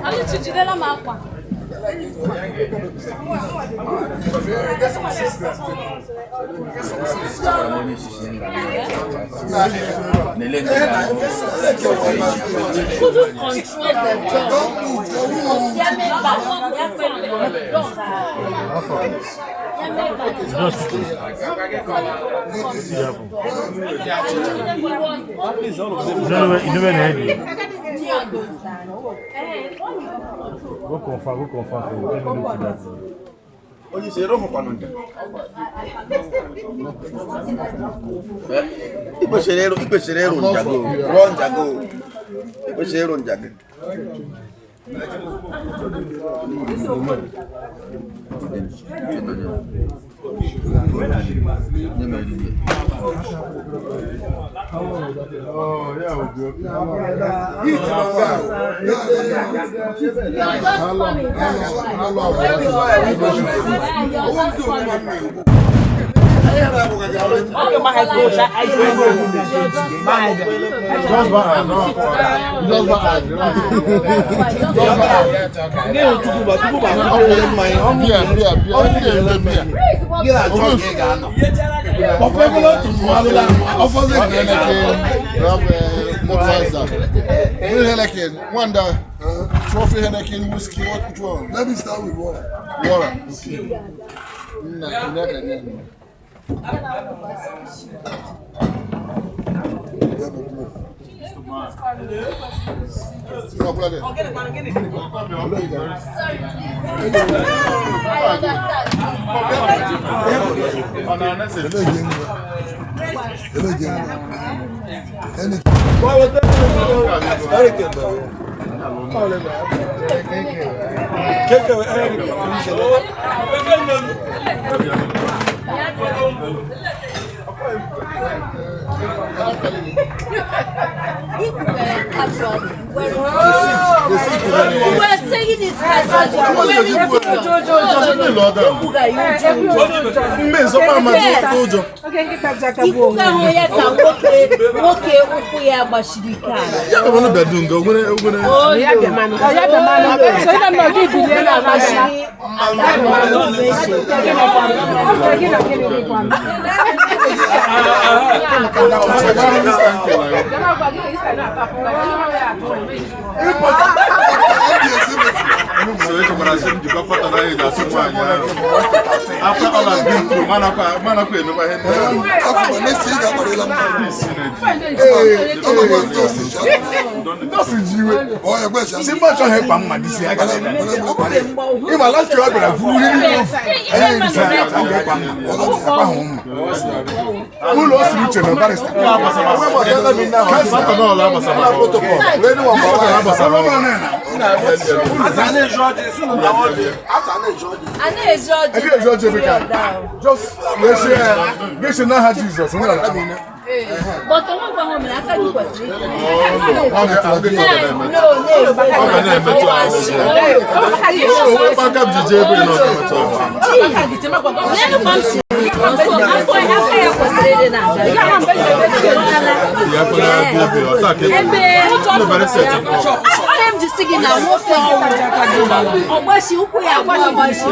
Oluchi jidela m akwa. Couldn't control the dog. Ya mere ya mere. You know where they Do you understand? Go confirm, go confirm. Let me look that. Onye isi ịrụhụkwanụ njem. I kwesịrị ịrụ, i kwesịrị ịrụ njago, rụọ njago. I kwesịrị ịrụ njago. You're just coming, that's why. You're just coming. Just buy no. Just buy. Bịa, bịa, bịa, bịa, bịa. Gị na-achọ ka ị ga-anọ. Ọfọdụ Heineken, we have Budweiser. Heineken, Wanda, Trophy Heineken, whiskey, what, which one? Let me start with water. Water. Okay. Nna, nna, nna, nna. Yeah, but no. No, brother. Sorry, please. I understand. Ele Ele Casually. We were saying it casually. We were Ikwuga ya ụjọ. Mme nsọkwa ama ụjọ. Ikwuga hụ ya ka nwoke nwoke ụkwụ ya gbachiri ike ala. Ya bụ na bịa nga ogwere ogwere. Gbachiri So echekwara sị m jikwa kwata na anyị ga-asụ nwaanyị ahụ. After all I've been through, manakwa emekwa ihe ndị ahụ. Afọ na-esi ị ga-akparịla m. Isi na-eji. Ọ bụ ndị osi cha. Nọọsụ ji iwe. Ọ ya gbe cha. Si mba chọghị ịkpa mma n'isi ya gara. Ịma last year ọ bịara vuru ihe niile ofu. Anyị erisa ya ata ga ịkpa mma. Akpa hụ mma. Ụlọ o siri uche na barista. Protocol agbasara. Protocol. A na-eji ọjị. Ẹ kí ọjọ́ bí ká. Just gbèsè n'aha Jizọs. Nwere ala. But onwe gwa ha mere aka gị kwesịrị ịdị. Ọ No, ga na-emetụ ahụ. Owe aka m ji jee ebe ị nọ na-emetụ ahụ. N'elu ma m si nso, afọ aka ya kwesịrị ịdị na-aga. Ya kwere abịa ebe ọ taa ka Ebe Ndị bare set onye m ji si gị na nwoke ọwụ ọgbashi ụkwụ ya agba agbashi.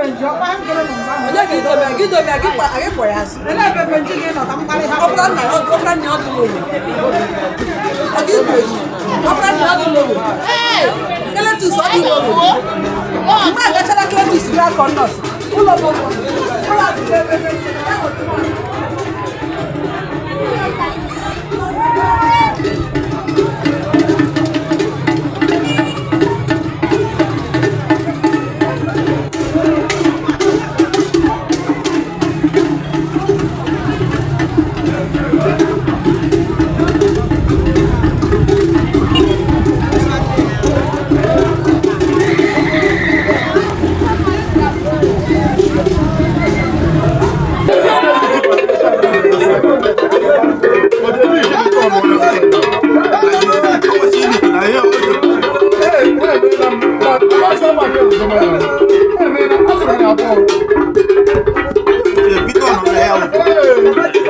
Onye ga idobe gị dobe gị kwa gị kwa ya azụ. Ọ bụrụ na ọ bụrụ na ọ dị n'ụlọ. Ọ gị bụ eji. Ọ bụrụ na ọ dị n'ụlọ. Keletus ọ dị n'ụlọ. Mgbe a gachara Keletus bịa kọ nọọsụ. Ụlọ bụ ụlọ dị ebe ebe ya nwetara. Peter nọ na ya.